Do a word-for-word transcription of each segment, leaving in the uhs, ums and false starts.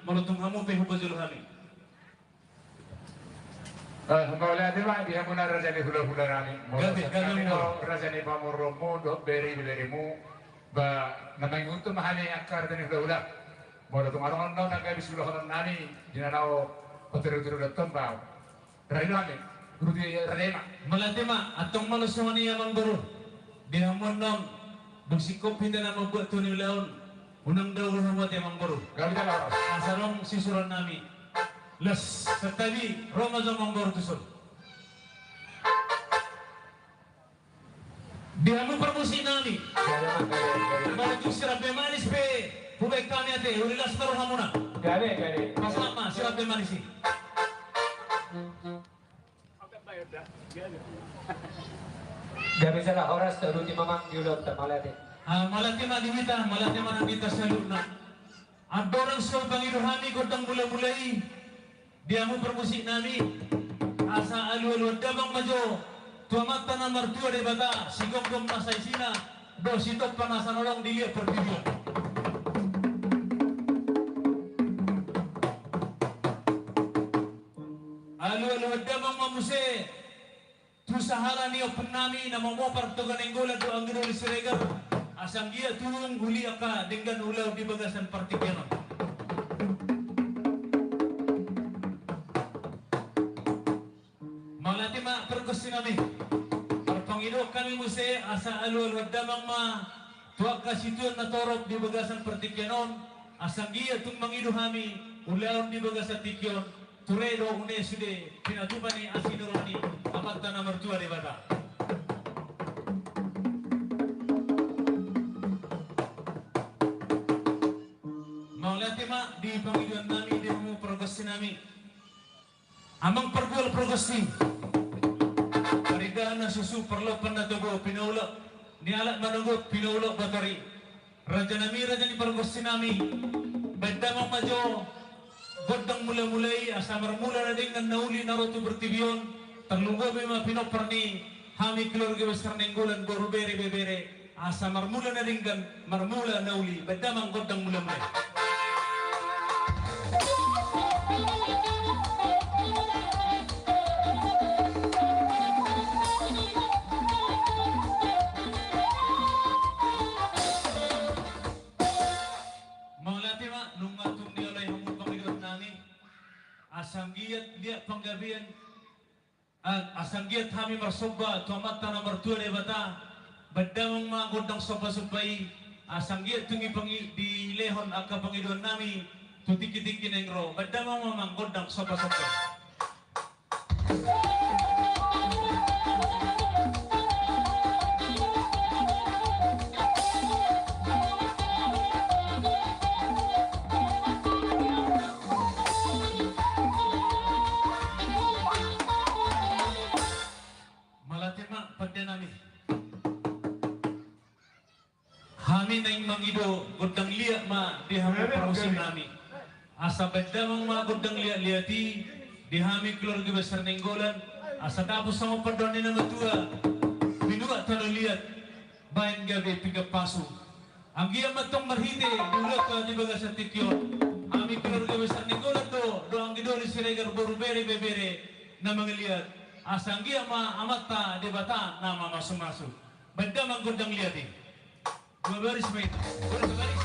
Molo tung hamu pe hupajolo hami. Eh, mauliate ma di hamuna raja ni hulahula nami. Molo gabe, gabe, sangkali molo do raja ni pamoruonmu dohot bere ni beremu, ba na mangihuthon ma hami angka raja ni hulahula. Molo tung adong na gabe siulahonon nami di na laho paturuturu dohot tomba. Raja nami, ruti raja ma. Mauliate ma, antong molo songon i amangboru. Di hamu annon, dung singkop hita na mambuat tu ni ulaon, unang dao hamu ate amangboru. Gabe jala horas. Asa adong sisuruan nami. Las, santabi, ro ma jo amangboru tuson. Di hamu parmusik nami. Gabe, gabe, gabe. Molo tung sirambe manis pe hubaen hami ate, uli las ma ro hamuna. Gabe, gabe. Pasahat ma sirambe manis i. Gabe jala horas, ruti ma amang di ulaonta, mauliate. Ah, mauliate ma di hita, mauliate ma di hita saluhutna. Andorang so hupangido hami gondang mulamula i, di hamu parmusik nami, asa alualuhon damang ma jo tu Amanta na martua Debata, sigomgom nasa isina dohot sitompa nasa na adong di liat portibi on. Alualuhon damang ma muse tu sahala ni ompung nami na mamopar Toga Nainggolan dohot Anggi Doli Siregar, asa anggiat tung uli angka denggan ulaon di bagasan partingkian on. Mauliate ma pargonsi nami. Marpangidoan hami muse asa alualuhon damang ma tu angka situan na torop di bagasan partingkian on, asa anggiat tung mangido hami ulaon di bagasan tingki on. Ture do une sude pinatupa ni asi ni roha ni Amanta na martua Debata. Mauliate ma di pangidoan nami di hamu pargonsi nami. Amang pargual pargonsi. Parindahan na susu, parlompan na togu, pinaula ni anak manogot, pinaula batari. Raja nami, raja ni pargonsi nami, baen damang ma jo gondang mulamula i, asa marmula na denggan na uli na ro tu portibi on, tarlumobi ma pinompar ni hami keluarga besar Nainggolan, boru, bere, ibebere, asa marmula na denggan, marmula na uli, baen damang gondang mulamula i. Mauliate ma, nunga tung dioloi hamu pangidoan nami. Asa anggiat liat panggabean, a-, asa anggiat hami marsomba tu Amanta na martua Debata, baen damang ma gondang sombasomba i, asa anggiat tung i pangi-, dilehon angka pangidoan nami, tu tingki-tingki naeng ro, baen damang ma amang gondang sombasomba i. Mauliate ma pande nami. Hami naeng mangido gondang liat ma di hamu pargonsi nami. Asa baen damang ma gondang liat-liat i di hami keluarga besar Nainggolan. Asa dapot songon pandohan ni na matua, binuat tano liat, baen gabe pinggan pasu. Anggiat ma tong marhite di ulaonta di bagasan tingki on, hami keluarga besar Nainggolan do, dohot Anggi Doli Siregar, boru, bere, ibebere na mangaliat. Asa anggiat ma Amanta Debata na mamasu-masu. Baen damang gondang liat i. Dua baris ma i. Baris, baris.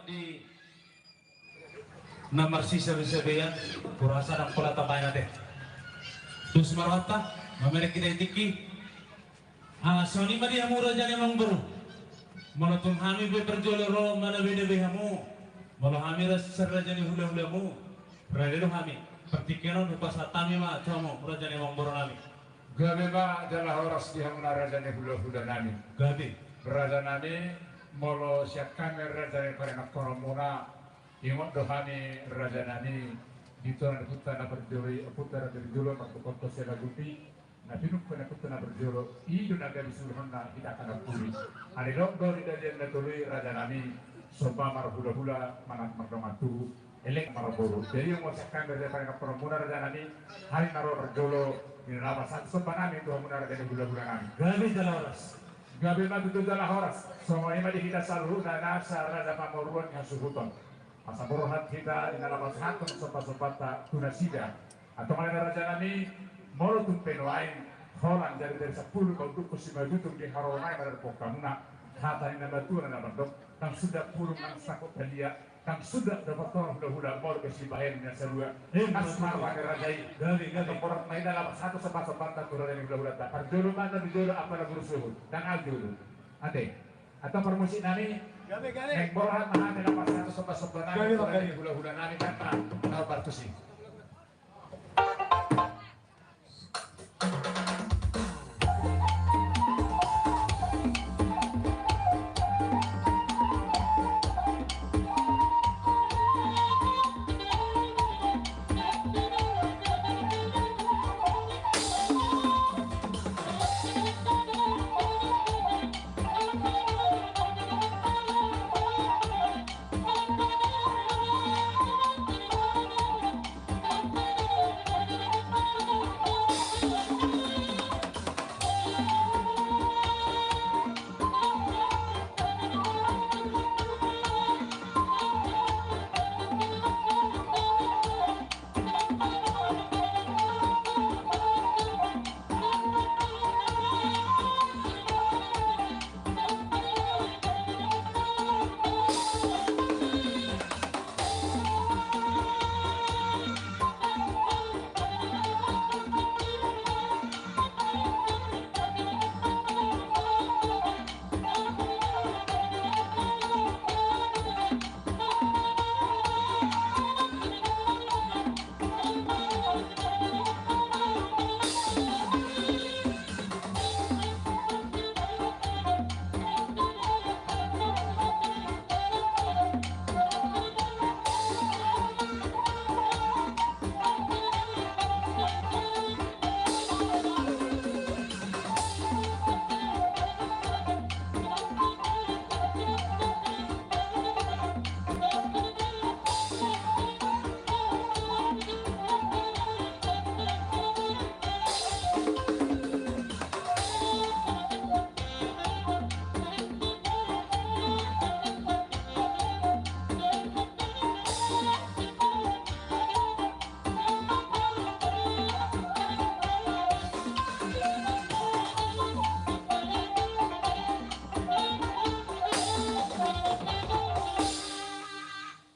Di na marsisabesabean, hurasa ndang pola tabaen ate. Tusi ma rohanta, mamereng hita di tingki. Ah, songon i ma di hamu raja ni amangboru. Molo tung hami be parjolo ro manabenabei hamu, molo hami ra-, raja ni hulahulamu, rade do hami. Partingkian on hupasahat hami ma tu hamu raja ni amangboru nami. Gabe ma jala horas di hamuna raja ni hulahula nami. Gabe. Raja nami, molo sian hami raja ni parinangkonon muna, ingot do hami raja nami, di tongon ompunta na parjolo i, ompunta na parjolo, martungkot tu Selagupi, na pinungka ni ompunta na parjolo, i do na gabe suluhonna hita angka nampuli. Alai didok do di Dalihan Na Tolu i raja nami, somba marhulahula, manat mardongan tubu, elek marboru. Jadi, molo sian hami raja ni parinangkonon muna raja nami, hami na ro parjolo, di na laho pasahat somba nami tu hamuna raja ni hulahula nami. Gabe jala horas. Gabe ma tutu jala horas. Songon i ma di hita saluhutna nasa raja pamoruon ni hasuhuton. Asa borhat hita di na laho pasahathon sombasombanta tu nasida. Antong ale raja nami, molo tung pe nuaeng holan jarijari sampulu paundukhon simanjujung di haroro nami maradophon hamuna. Hata ni na matua na mandok, ndang suda purung nang sangkot balia, ndang suda dapothon hulahula molo pe sibahen na salua. Emma tutu. Las ma roha ni raja i. Gabe, gabe. Antong borhat ma hita laho pasahathon sombasombanta tu raja ni hulahulanta. Parjolo ma na di jolo, apala bursuhut. Ndang au jolo. Ate. Antong parmusik nami. Gabe, gabe. Naeng borhat ma hami laho pasahathon sombasombanta tu raja ni hulahula nami. Gabe, gabe. Gabe. Antong parmusik.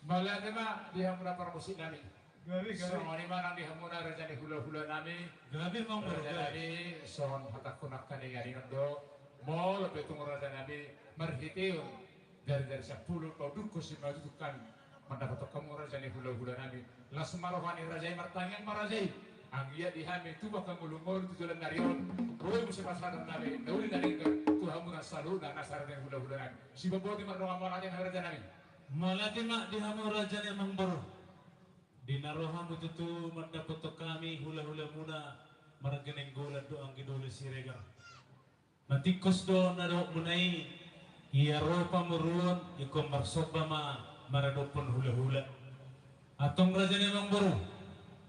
Mauliate ma di hamuna parmusik nami. Gabe, gabe. Songon i ma nang di hamuna raja ni hulahula nami. Gabe, amangboru, raja nami, songon hatangku nangkaningan i do. Molo pe tung raja nami marhitehon jarijari sampulu paundukhon simanjujung mandapothon hamu raja ni hulahula nami. Las ma roha ni raja i, martangiang ma raja i. Anggiat di hami tubu hamu ngolungolu tu joloan ni ari on, boi muse pasahaton nami na uli na denggan tu hamuna saluhutna nasa raja ni hulahula nami. Siboboti mardongan mauliate ma raja nami. Mauliate ma di hamu raja ni amangboru. Di na ro hamu tutu mandapothon hami hulahulamuna, Margeneng Golan dohot Anggi Doli Siregar. Na tingkos do na dohononmuna i, ia ro pamoruon ingkon marsomba ma maradophon hulahula. Antong raja ni amangboru,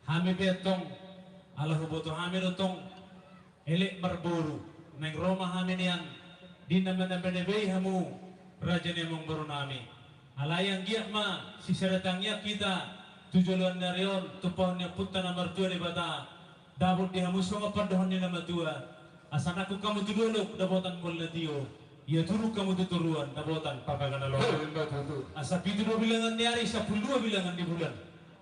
hami pe antong, ala huboto hami do tong elek marboru, naeng ro ma hami nian di na manabenabei hamu raja ni amangboru nami. Alai anggiat ma sisada tangiang hita tu joloan ni ari on, tumpahon ni Ompunta na martua Debata, dapot di hamu songon pandohan ni na matua, asa nangkok hamu tu dolok dapotan mual na tio, Ia turun hamu tu toruan, dapotan papaga na lomo. Asa pitu do bilangan ni ari, sampulu dua bilangan ni bulan.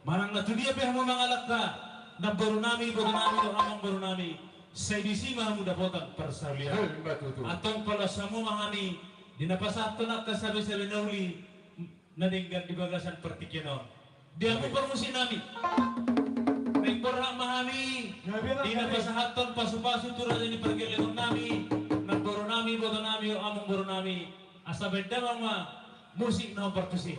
Manang na tudia pe hamu mangalangka, namboru nami, boto nami dohot amangboru nami, sai disi ma hamu dapotan parsaulian. Antong paloas hamu ma hami di na pasahathon angka sabe-sabe na uli na denggan di bagasan partingkian on. Di hamu parmusik nami, naeng borhat ma hami di na pasahathon pasu-pasu tu raja ni pargellengon nami, namboru nami, boto nami dohot amangboru nami. Asa baen damang ma musik na hombar tusi.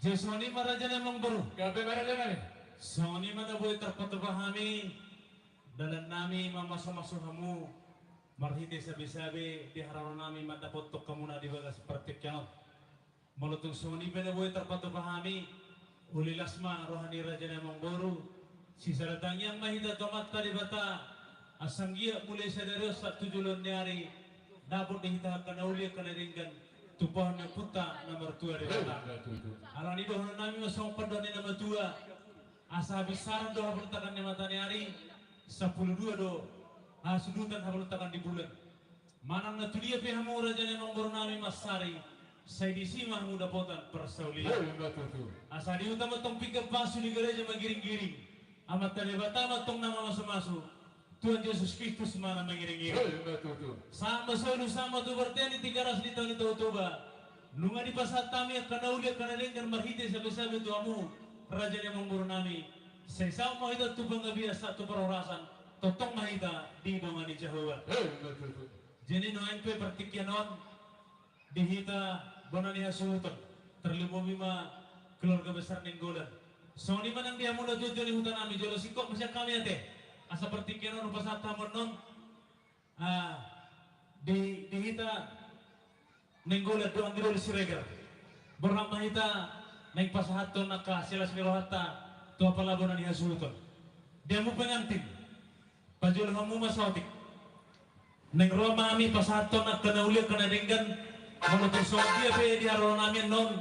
Jadi songon i ma raja ni amangboru. Gabe ma raja nami. Songon i ma na boi tarpatupa hami, dalan nami mamasu-masu hamu, marhite sabe-sabe di haroro nami mandapothon hamuna di bagas partingkian on. Molo tung songon i pe na boi tarpatupa hami, uli las ma roha ni raja ni amangboru, sisada tangiang ma hita tu Amanta Debata, asa anggiat mulai sadari on sahat tu joloan ni ari, dapot do hita angka na uli angka na denggan, tumpahon ni Ompunta na martua Debata. Alani i dohonon nami ma songon pandohan ni na matua, asa habinsaran do habalutakan ni mata ni ari, sampulu dua do hasudutan habalutakan di bulan. Manang na tudia pe hamu raja ni amangboru nami mansari, sai disi ma hamu dapotan parsaulian. Asa di huta ma tong pinggan pasu, di gareja ma giring-giring. Amanta Debata ma tong na mamasu-masu, Tuhan Jesus Kristus ma na mangiring-iring. Sahat ma solu, sahat ma tu bontean ni Tigaras di taon ni Tao Toba. Nunga dipasahat hami angka na uli angka na denggan marhite sabe-sabe tu hamu raja ni amangboru nami. Sai saut ma hita tu panggabean sahat tu parhorasan, tongtong ma hita di dongan ni Jahowa. Jadi nuaeng pe partingkian on di hita bona ni hasuhuton, tarlumobi ma keluarga besar Nainggolan. Songon i ma nang di hamu na tuatua ni huta nami, jolo singkop ma sian hami ate. Asa partingkian on hupasahat hamu annon. Ah, di, di hita Nainggolan do anggiro di Siregar. Borhat ma hita naeng pasahathon angka silas ni rohanta tu apala bona ni hasuhuton. Di hamu pengantin, pajolo hamu ma saotik. Naeng ro ma hami pasahathon angka na uli angka na denggan. Molo tung songon dia pe di haroro nami annon,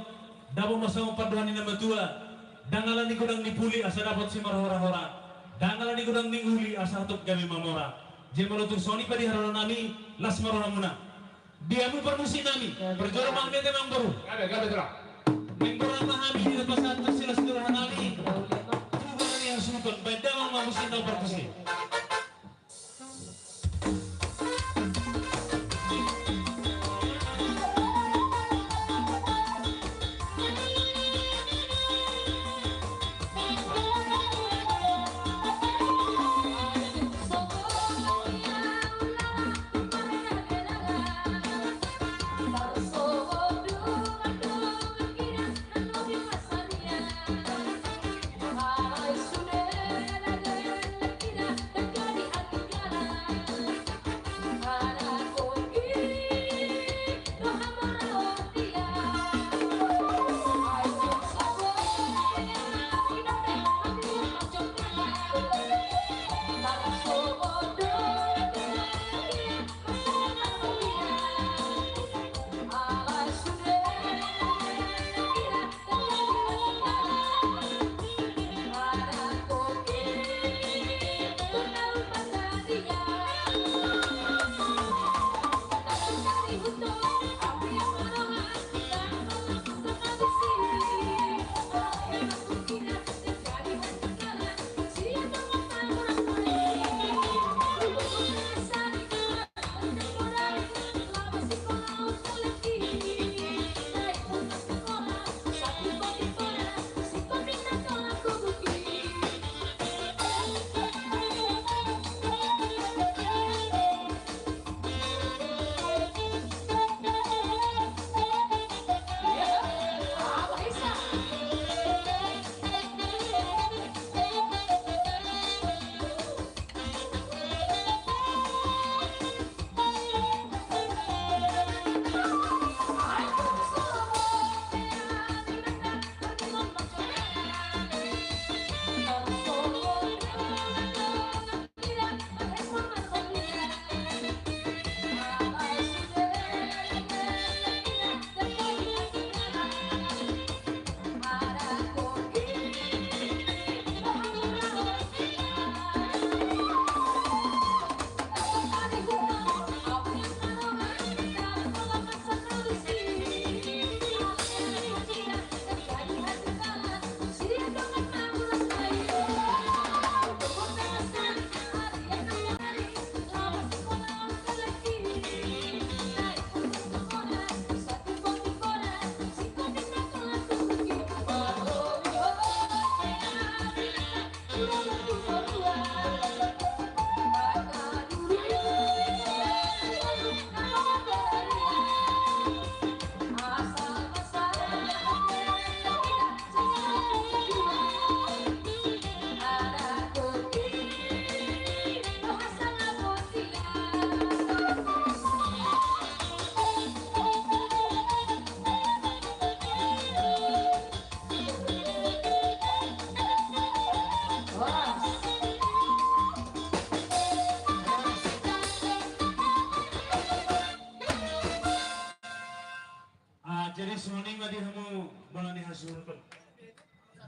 dapot ma songon pandohan ni na matua. Ndang ala ni godang ni puli asa dapot simarhora-hora. Ndang ala ni godang ni uli asa hatop gabe mamora. Jadi molo tung songon i pe di haroro nami, las ma rohamuna. Di hamu parmusik nami, parjolo ma hami ate amangboru. Gabe, gabe, Tulang. Naeng borhat ma hami di pasahathon silas ni roha nami tu bona ni hasuhuton, baen damang ma musik na parmusik. Ah, jadi songon i ma di hamu bona ni hasuhuton.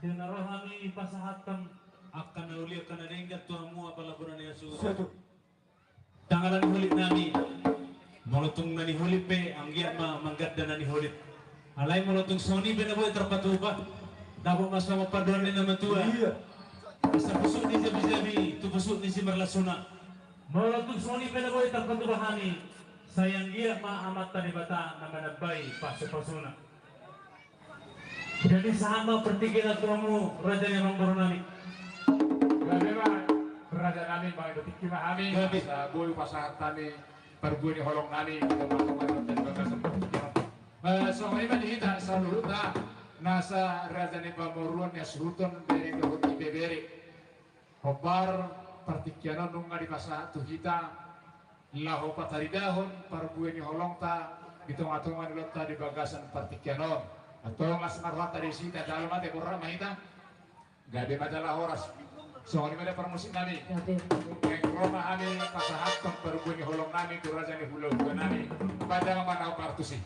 Di na ro hami pasahathon angka na uli angka na denggan tu hamu apala bona ni hasuhuton. Ndang ala ni holit nami. Molo tung na niholit pe anggiat ma mangganda na niholit. Alai molo tung songon i pe na boi tarpatupa, dapot ma songon pandohan ni na matua. Asa pusuk ni jabijabi tu pusuk ni simarlasuna. Molo tung songon i pe na boi tarpatupa hami, Sai anggiat ma Amanta Debata na manambai pasupasuna. Jadi sahat ma partingkian tu hamu raja ni amangboru nami. Gabe ma raja nami, mangido tingki ma hami. Gabe. Asa boi pasahat hami parbue ni holong nami. Gabe ma, gabe ma. Eh, songon i ma di hita saluhutna nasa raja ni pamoruon ni hasuhuton, bere dohot ibebere. Hombar partingkian on nunga dipasahat tu hita laho pataridahon parbue ni holongta di tongatonga ni ulaonta di bagasan partingkian on. Antong las ma rohanta disi, tajalo ma, taborhat ma hita. Gabe ma jala horas. Songon i ma da parmusik nami. Gabe. Naeng ro ma hami pasahathon parbue ni holong nami tu raja ni hulahula nami. Bahen damang ma na hombar tusi.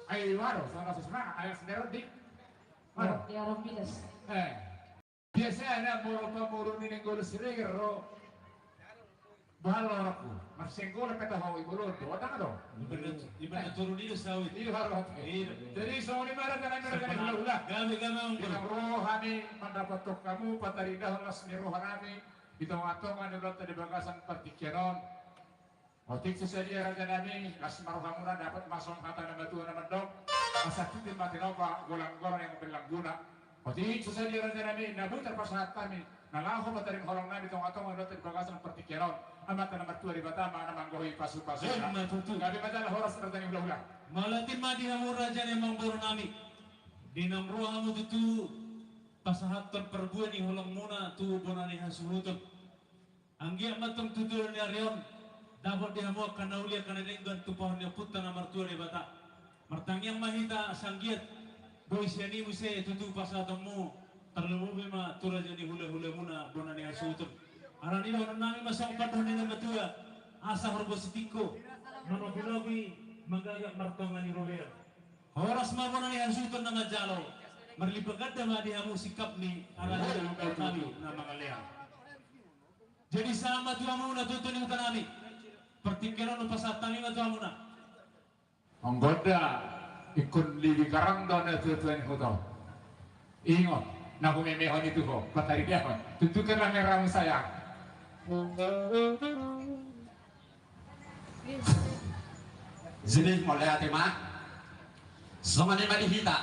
Ai waro, sama sesama, ayo sendiri, Dik. Waro. Ya, Rompilas. Eh. Biasana molo pamoruon ni Nainggolan Siregar ro. Boha lo, orangku? Marsenggolan pe taho i, bolon do, odang do. Ibaen na turun i do sawi. Iya, ro. Iya. Jadi songon i ma raja nami, raja nami hulahula. Gabe, gabe, amang. Di na ro hami mandapothon hamu, pataridahon las ni roha nami di tongatonga ni ulaonta di bagasan partingkian on. Otik so sadia raja nami, las ma rohamuna, dapot ma songon hata ni natuatua na mandok: Asa tintin ma tinopa, golanggolang yang berlangguna. Otik so sadia raja nami, na boi tarpasahat hami na laho pataridahon holong nami di tongatonga ni ulaonta di bagasan partingkian on. Amanta na martua Debata ma na manggohi pasupasuna. Ima tutu. Gabe ma jala horas raja ni hulahula. Mauliate ma di hamu raja ni amangboru nami. Di na ro hamu tutu pasahathon parbue ni holongmuna tu bona ni hasuhuton. Anggiat ma antong tu joloan ni ari on dapot di hamu angka na uli, angka na denggan tu parumaen ni Ompunta na martua Debata. Martangiang ma hita asa anggiat boi sian i muse tutu pasahatonmu, tarlumobi ma tu raja ni hulahulamuna bona ni hasuhuton. Alani i dohonon nami ma songon pandohan ni na matua: Asa horbo sitingko, manopilopi, manggagak martonga ni robean. Horas ma bona ni hasuhuton na manjalo, marlipat ganda ma di hamu singkap ni alani na mangalehon. Jadi sahat ma tu hamu natuatua ni huta nami. Partingkian on hupasahat hami ma tu hamuna. Anggo da, ingkon libi garang do natuatua ni huta. Ingot, na humemehon i tu ho, pataridahon. Tunjukkanlah merahmu, sayang. Jadi mauliate ma. Songon i ma di hita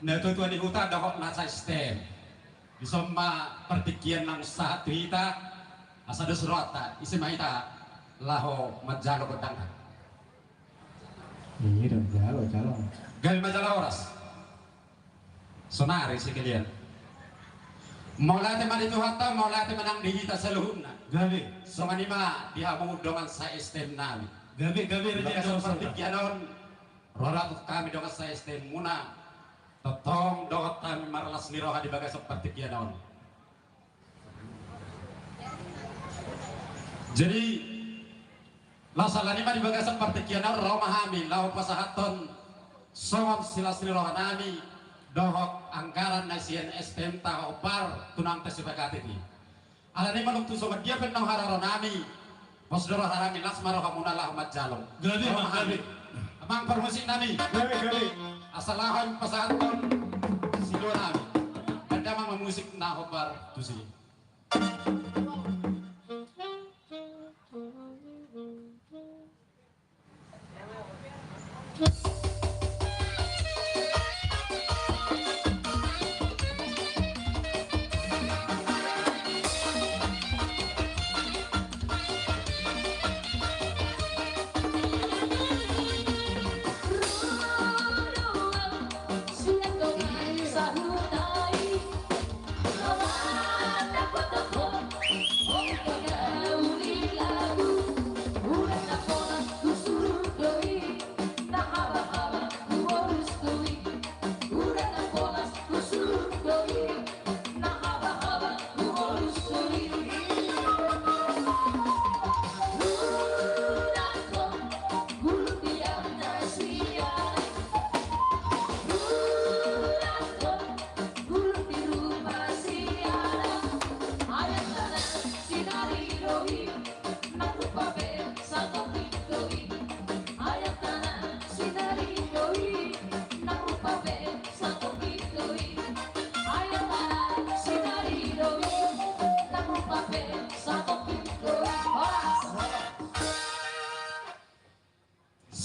natuatua ni huta dohot na saSTM. Dison ma partingkian naung sahat tu hita, asa dos rohanta, ise ma hita laho manjalo gondangna. Iya, dong, jalo, jalo. Gabe ma jala horas. Sonari sekalian. Mauliate ma di Tuhanta, mauliate ma nang di hita saluhutna. Gabe. Songon i ma di hamu dongan sa-S T M nami. Gabe, gabe, di raja bagasan partingkian on, ro do hami dongan sa-S T M muna. Tongtong dohot hami marlas ni roha di bagasan partingkian on. Jadi, laos alani ma di bagasan partingkian on ro ma hami laho pasahathon songon silas ni roha nami dohot anggaran na sian S T M ta hombar tu naung tasepakati i. Alani i, molo tung songon dia pe na haroro nami, pos do roha nami, las ma rohamuna laho manjalo. Gabe, ro ma hami. Amang parmusik nami. Gabe, gabe. Asa laho pasahathon silua nami. Bahen damang ma musik na hombar tusi.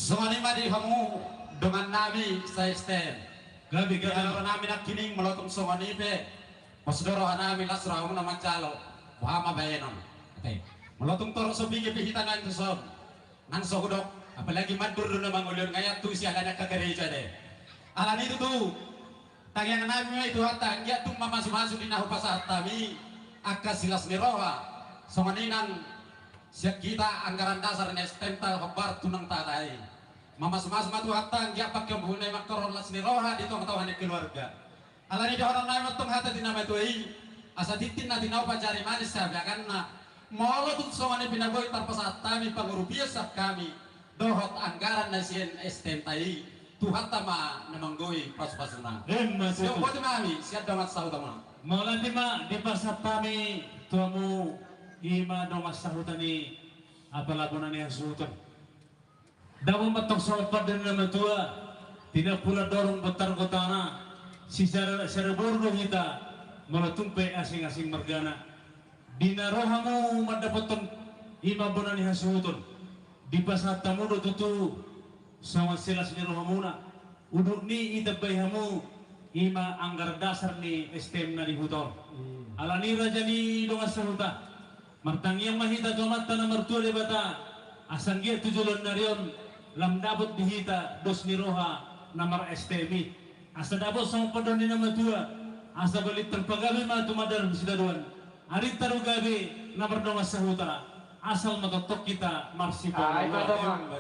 Songon i ma di hamu dongan nami sa-S T M. Gabe, gabe. Di haroro nami nangkining, molo tung songon i pe, pos do roha nami, las rohamuna manjalo. Boha ma bahenon? Oke. Molo tung torop so piga pe hita nangkin tuson, nang so hudok, apalagi mandor do na mangoli on, nga iantusi alani angka gareja do i. Alani i tutu, tangiang nami ma i Tuhanta, anggiat tung mamasumasu di na hupasahat hami angka silas ni roha. Songon i nang sian hita anggaran dasar ni S T M ta hombar tu naung tahatahon i. Mamasumasu ma Tuhanta, anggiat pangkeonmuna i mangkorhon las ni roha di tongatonga ni keluarga. Alani i dohonon nami ma tong hata ni na matua i, asa tintin na tinapu jari manis siabeanganna. Molo tung songon i pe na boi tarpasahat hami pangurupion sian hami dohot anggaran na sian S T M ta i, Tuhanta ma na manggohi pasupasuna. Emma tutu. Sian botima hami, sian dongan sahutamuna. Mauliate ma dipasahat hami tu hamu, i ma dongan sahuta ni apala bona ni hasuhuton. Dapot ma tong songon pandok ni na matua, tinapulan dorong bontar gotana, sisada, sada boru do hita, molo tung pe asing-asing margana. Di na ro hamu mandapothon i ma bona ni hasuhuton, dipasahat hamu do tutu songon silas ni rohamuna. Udutna i ditambai hamu, i ma anggaran dasar ni S T M na di huta on. Alani i raja ni dongan sahuta, martangiang ma hita tu Amanta na martua Debata, asa anggiat tu joloan ni ari on lam dapot di hita dos ni roha na mar-S T M i. Asa dapot songon pandok ni na matua, asa balintang pagabe ma tumandangkon sitadoan. Arinta do gabe na mardongan sahuta, asal ma tongtong hita marsipaolo. Ai ma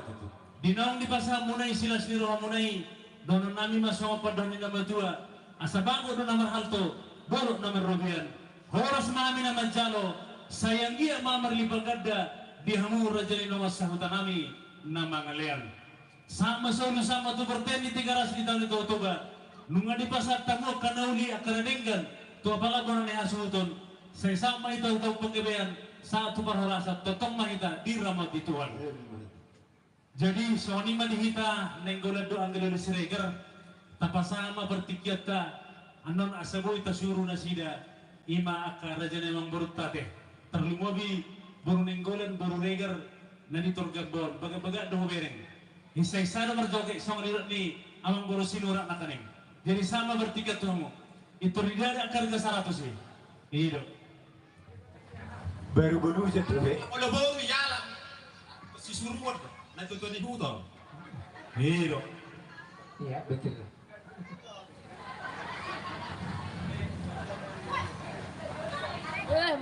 tutu. Di naung dipasahat muna i silas ni rohamuna i, dohonon nami ma songon pandok ni na matua, asa bagot do na marhalto, borok na marrobean. Horas ma hami na manjalo, sai anggiat ma marlipat ganda di hamu raja ni dongan sahuta nami na mangalean. Sahat ma solu, sahat ma tu bontean ni Tigaras di tano ni Toba. Nunga dipasahat hamu angka na uli, angka na denggan tu apala bona ni hasuhuton, sai sahat ma hita tu panggabean, sahat tu parhorasan, tongtong ma hita diramoti Tuhan. Jadi songon i ma di hita, Nainggolan dohot anggi lolo Siregar, tapasahat ma partingkianta annon asa boi tasuru nasida, i ma angka raja ni amangborunta ate. Tarlumobi boru Nainggolan, boru Regar, na di Tor Gamba on, bagak-bagak do hubereng. Hisa-hisa do marjoget songon nidok ni amangboru Sinurat nangkaning. Jadi sahat ma partingkian tu hamu. Pintor didada angka harga saratus i. I do. Baru boru jat dope. Molo boi iala. Sisuruon. Na tutu ni hutor. I do. Iya, betul.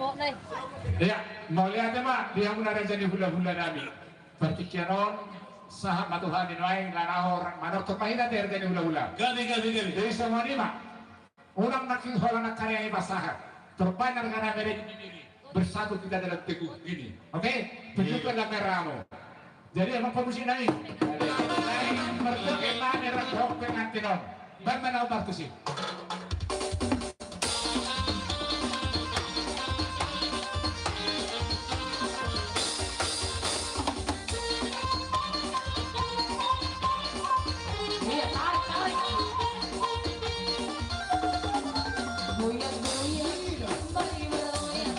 Ia, mauliate ma di hamuna raja ni hulahula nami. Partingkian on, sahat ma tu hami nuaeng, laho manortor ma hita di raja ni hulahula. Gabe, gabe, gabe. Jadi songon i ma. Unang nangkin holan angka na i pasahat. Terbaik na angka na mere di bibir i. Bersatu kita dalam teguh ini. Oke? Tunjukkanlah merahmu. Jadi, amang pamusik nami. Jadi, mertoke ma merah hok pengantin on. Baen ma na obar tusi. Iya, tarik, tarik. Goyang, goyang, kembali meroyang.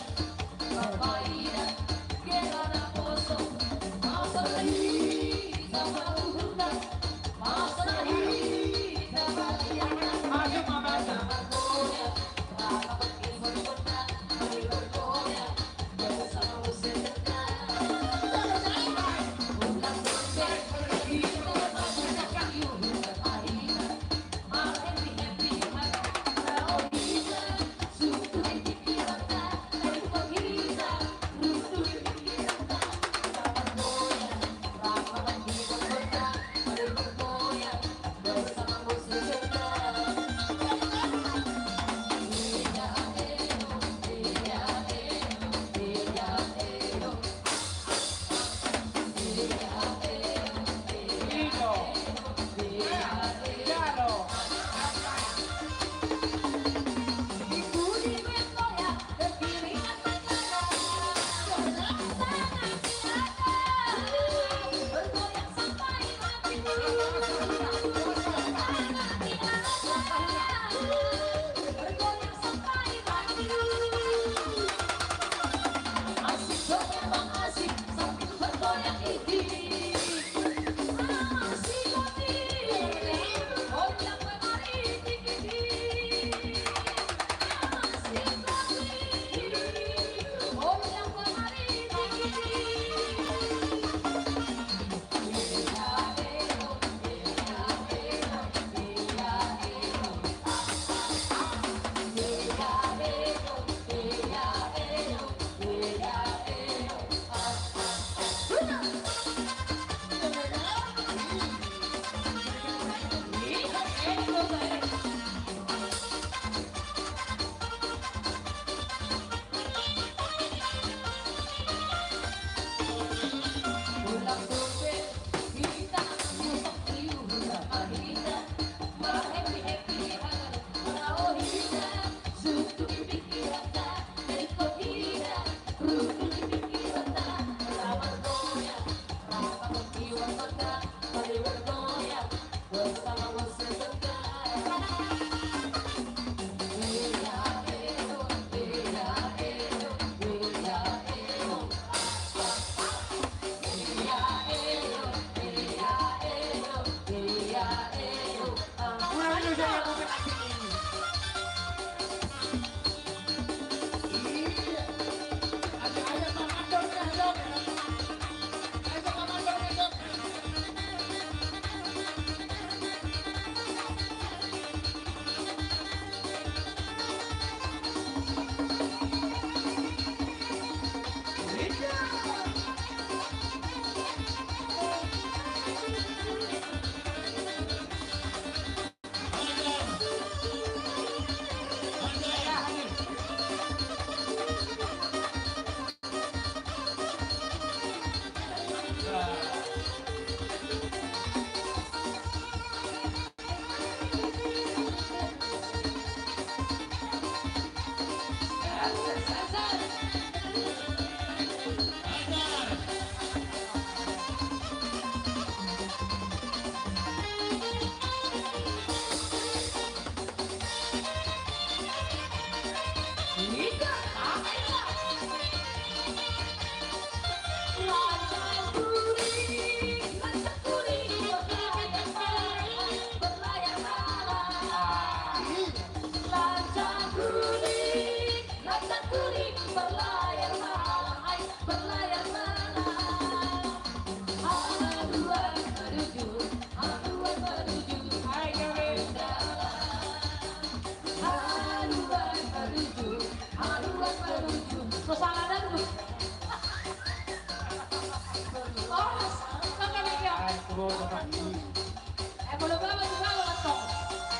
Molo baba juga lo atong.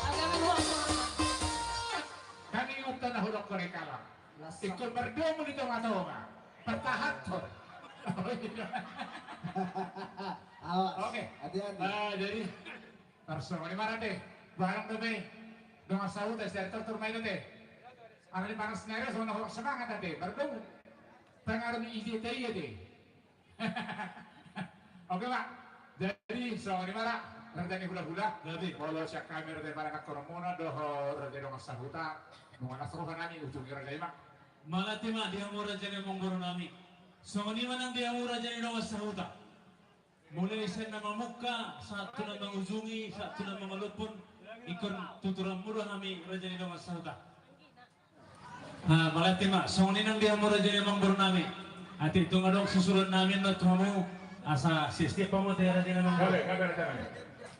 Agama lo atong. Kan ingot na hudok kore kalang. Ingkon mardomu di tonga-tonga. Pertahankon. Awas. Oke. Hati-hati. Eh, jadi, tarsongon i ma rade. Barang dope dongan sahuta, sian tortur ma i dope. Ala ni panas nere, songon na hurang semangat ate. Mardomu. Tangaron i jete i ate. Oke, Pak. Jadi, songon i ma ra, raja ni hula-hula. Jadi, molo sian hami raja ni pangarantoan muna, dohot raja ni dongan sahuta, nunga las roha nami, ujung i raja i ma. Mauliate ma di hamu raja ni amangboru nami. Songon i ma nang di hamu raja ni dongan sahuta. Mulai sian na mamungka, sahat tu na mangujungi, sahat tu na mangalophon, ingkon tuturanmu do hami raja ni dongan sahuta. Ah, mauliate ma, songon i nang di hamu raja ni amangboru nami. Atik tung adong susuron nami na tu hamu, asa siap-siap hamu ate raja ni amangboru. Gabe, gabe, raja nami.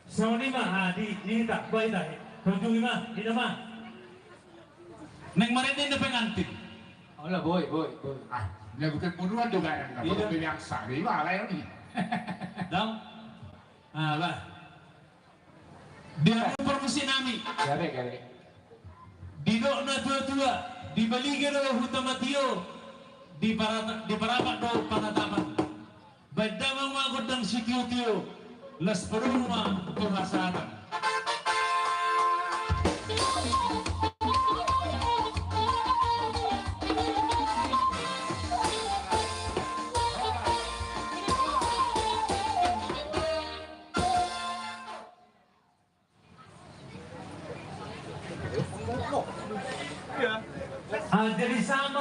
Songon i ma, ah, di, di hita, ba hita, tunjungi ma, hita ma. Naeng marende inda pengantin. Olo, boi, boi, boi. Ah, lagu pembunuhan do barang, iya. Boi, boi, yang sari, ba, lain ni. Dam. Ah, ba. Di hamu parmusik nami. Gabe, gabe. Didok na tua-tua, di Balige do huta Matio, di Parata-, di Parapat do panatapan. Baen damang ma gondang sitio-tio, las padomu ma tu hasahatan. Ah, jadi sama.